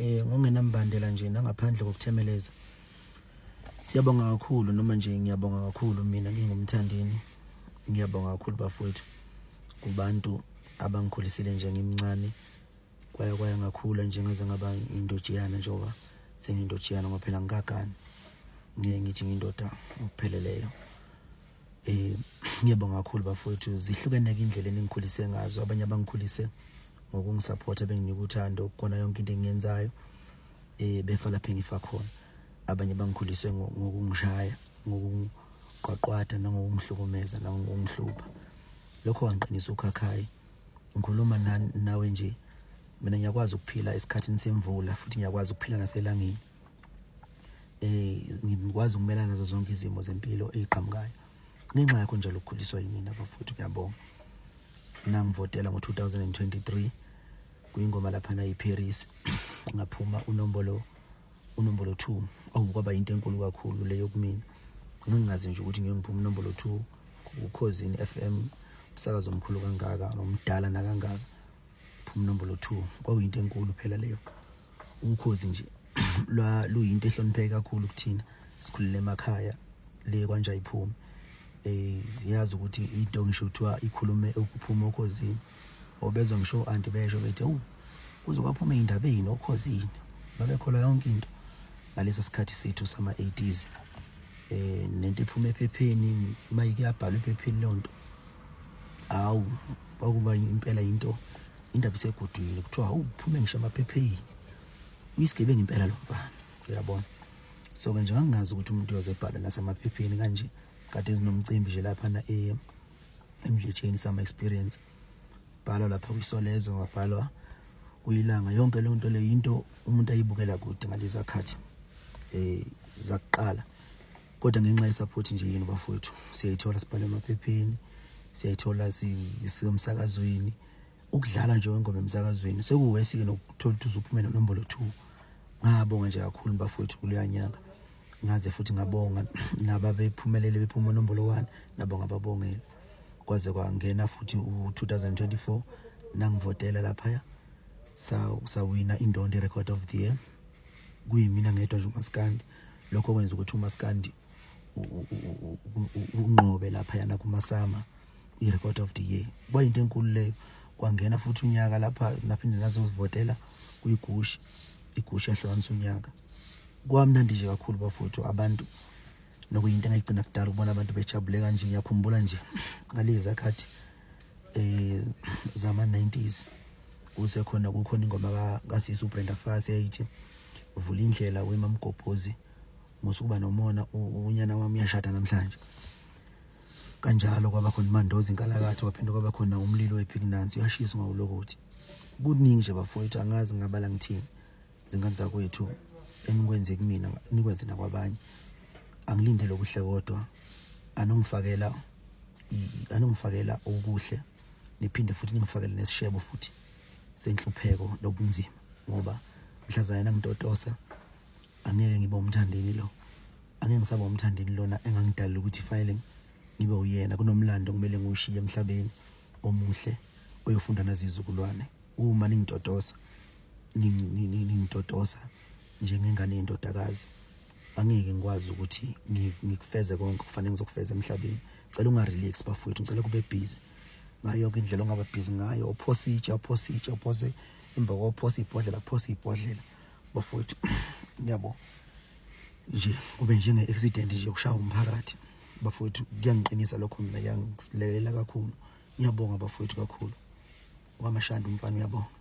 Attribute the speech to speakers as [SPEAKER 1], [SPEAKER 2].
[SPEAKER 1] Ngokungenambandela nje nangaphandle kokuthemeleza. Siyabonga kakhulu noma nje ngiyabonga kakhulu mina ngingumthandeni. Ngiyabonga kakhulu bafowethu kubantu abangikhulisile nje ngimncane. Kwaya kwaya ngakhula nje ngaze ngaba indojiyana njengoba sengindojiyana ngoba phela ngikagani. Ngeke ngithi ngindoda ngokupheleleyo. Ngiyabonga kakhulu bafowethu, zihlukene-ke indlela eningikhulise ngazo. Abanye abangikhulise ngokungisapotha, benginika uthando kukona yonke into engiyenzayo, befa lapho engifa khona. Abanye bangikhuliswe ngokungishaya, ngokungiqwaqwada, nangokungihlukumeza, nangokungihlupha. Lokho kwangiqinisa ukhakhayi. Ngikhuluma nawe nje, mina ngiyakwazi ukuphila esikhathini semvula futhi ngiyakwazi ukuphila naselangeni. Ngikwazi ukumelana nazo zonke izimo zempilo eziqhamukayo ngenxa yakho njalo ukukhuliswa yinina bafowethu. Ngiyabonga nangivotela ngo-2023 kuyingoma laphana iParis, ngaphuma unombolo 2. Awu, kwaba into enkulu kakhulu leyo kumina. Ngingazi nje ukuthi ngeke ngiphume unombolo 2 kuKhozini FM, umsakazo omkhulu kangaka nomdala nakangaka. Phuma unombolo 2 kwakuyinto enkulu phela leyo. Ukhozi nje lwa luyinto ehlonipheke kakhulu kuthina sikhulele emakhaya le kwanja iphume. Ziyazi ukuthi into ngisho kuthiwa ikhulume ukuphuma okhozini, obezwa ngisho anti besho bethi, "Awu, kuze kwaphuma indabeni okhozini." Babekholwa yonke into ngalesa sikhathi sethu sama 80s. Nento ephuma ephepheni, mayike yabhalwa ephepheni leyo nto, hawu, kwakuba impela into indaba isegudwini, kuthiwa, "Hawu, uphume ngisho emaphepheni, uyisigebengu impela lo mfana." Uyabona, so ke nje ngangingazi ukuthi umuntu uyoze ebhalwe nasemaphepheni kanje. Kade zinomcimbi nje laphana emdletsheni, sama experience, bhalwa lapha kwiSolezwe, wabhalwa kuyilanga. Yonke leyo nto leyo into umuntu ayibukela kude ngaleza khathi zakuqala, kodwa ngenxa yesupport nje yini bafowethu, siyayithola sibhale emaphepheni, siyayithola sisemsakazweni. Ukudlala nje kwengoma emsakazweni sekuwesi-ke nokuthola ukuthi uzuphume nenombolo 2. Ngabonga nje kakhulu bafowethu kuleya nyaka, ngaze futhi ngabonga nababephumelele bephuma nombolo 1, nabo ngababongela. Kwaze kwangena futhi u-2024, nangivotela laphaya, sawina indondo i-record of the year, kuyimina ngedwa nje umaskandi. Lokho kwenza ukuthi umaskandi unqobe laphayana kumasama i-record of the year, kwayinto enkulu leyo. Kwangena futhi unyaka lapha, naphinde nazozivotela kuyigushi, igushi yahlukanisa unyaka. Kwamnandi nje kakhulu bafowethu, abantu nokuyinto engayigcina kudala ukubona abantu bejabule kanje. Ngiyakhumbula nje ngalezi khathi zama 90s, kusekhona kukhona ingoma kaSisi uBrenda Fassie yayithi, "Vula indlela wemamgobhozi, musukuba nomona, unyana wami uyashada namhlanje." Kanjalo kwaba khona iMandoza inkalakatha, kwaphinde kwaba khona umlilo wePignancy uyashisa ungawulokothi. Kuningi nje bafowethu, angazi ngabala ngithini. Zingane zakwethu, enikwenze kumina nikwenze nakwabanye. Angilindele okuhle, kodwa anongifakela okuhle, niphinde futhi ningifakele nesishebo futhi senhlupheko nobunzima, ngoba mhlazane nangitotosa angeke ngibe umthandeni lo, angeke ngisaba umthandeni lona engangidalela ukuthi fanele ngibe uyena. Kunomlando kumele ngiwushiye emhlabeni omuhle oyofunda nazizukulwane. Uma ningitotosa, ningitotosa njengengane yendodakazi, angeke ngikwazi ukuthi ngikufeze konke kufanele ngizokufeza emhlabeni. Cela ungarelax bafowethu, ngicela kube busy ngayo yonke indlela ongaba busy ngayo. Uphose itshe, uphose itshe, uphose imboko, uphose ibhodlela, uphose ibhodlela bafowethu, yabo nje kube njenge-accident nje yokushaya umphakathi bafowethu. Kuyangiqinisa lokho mina, kuyangilekelela kakhulu. Ngiyabonga bafowethu kakhulu. Kwamashanda umfana uyabonga.